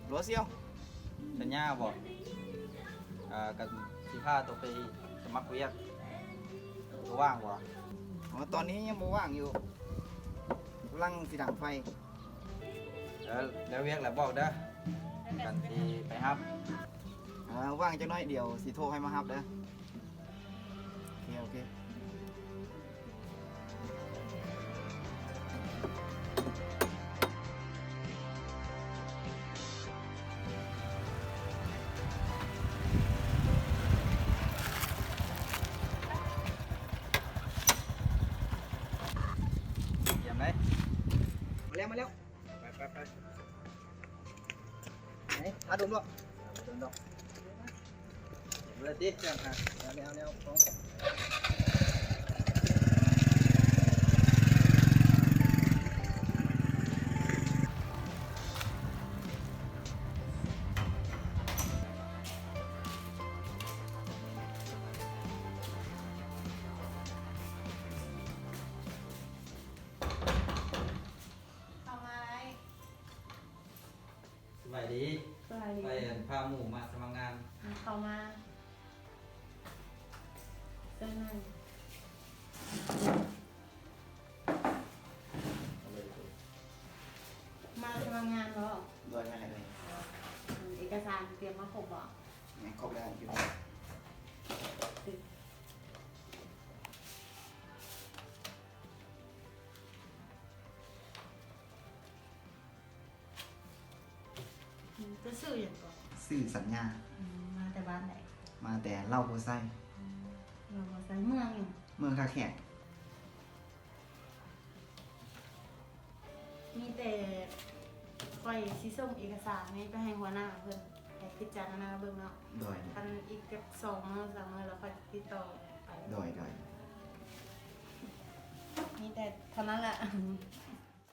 ໂຫຼ ສ່ຽວ ສັນຍາບໍ? ເອີ ກໍຊິພາໂຕໄປສະໝັກວຽກ ໂຕວ່າງບໍ່? ອໍ ຕອນນີ້ຍັງບໍ່ວ່າງຢູ່ ກຳລັງຊິດັງໄຟ. ເອີ ແລ້ວວຽກແລ້ວບອກເດີ ກັນຊິໄປຮັບ. ເອີ ວ່າງຈັກໜ້ອຍດຽວຊິໂທໃຫ້ມາຮັບເດີ. ໂອເຄ ໂອເຄ. ຢ້ຽມເລີຍ ມາແລ້ວ ມາແລ້ວ. ໄປ ໄປ ໄປ ໄປ ຫາດົມດອກ ບໍ່ດົນດອກ ເລີຍຕິ ເຄື່ອງຫາ ແລ້ວ ແລ້ວ ຂອງ ເຂົ້າມາໄດ້. ສະບາຍດີ. ສະບາຍດີ. ໄປ ອັນ ພາໝູ່ມາສະໝັກງານ. ເຂົ້າມາ. ເຊີນນັ່ງ. ມາສະໝັກງານບໍ? ໂດຍ ແມ່ນແຫຼະ. ເອກະສານຕຽມມາຄົບບໍ? ແມ່ນ ຄົບແລ້ວ ຢູ່. ອືມ ເຈົ້າຊື່ຫຍັງເກາະ? ຊື່ສັນຍາ. ອືມ ມາແຕ່ບ້ານໃດ? ມາແຕ່ເຫຼົ່າໂພໄຊ. ອືມ ເຫຼົ່າໂພໄຊ ເມືອງຫຍັງ? ເມືອງທ່າແຂກ. ມີແຕ່ຂ້ອຍຊິສົ່ງເອກະສານນີ້ໄປໃຫ້ຫົວໜ້າເພິ່ນ ໃຫ້ພິຈາລະນາເບິ່ງເນາະ. ໂດຍ. ຄັນອີກຈັກສອງມື້ສາມມື້ແລ້ວຂ້ອຍຕິດຕໍ່ໄປ. ໂດຍ ໂດຍ. ມີແຕ່ເທົ່ານັ້ນລະ.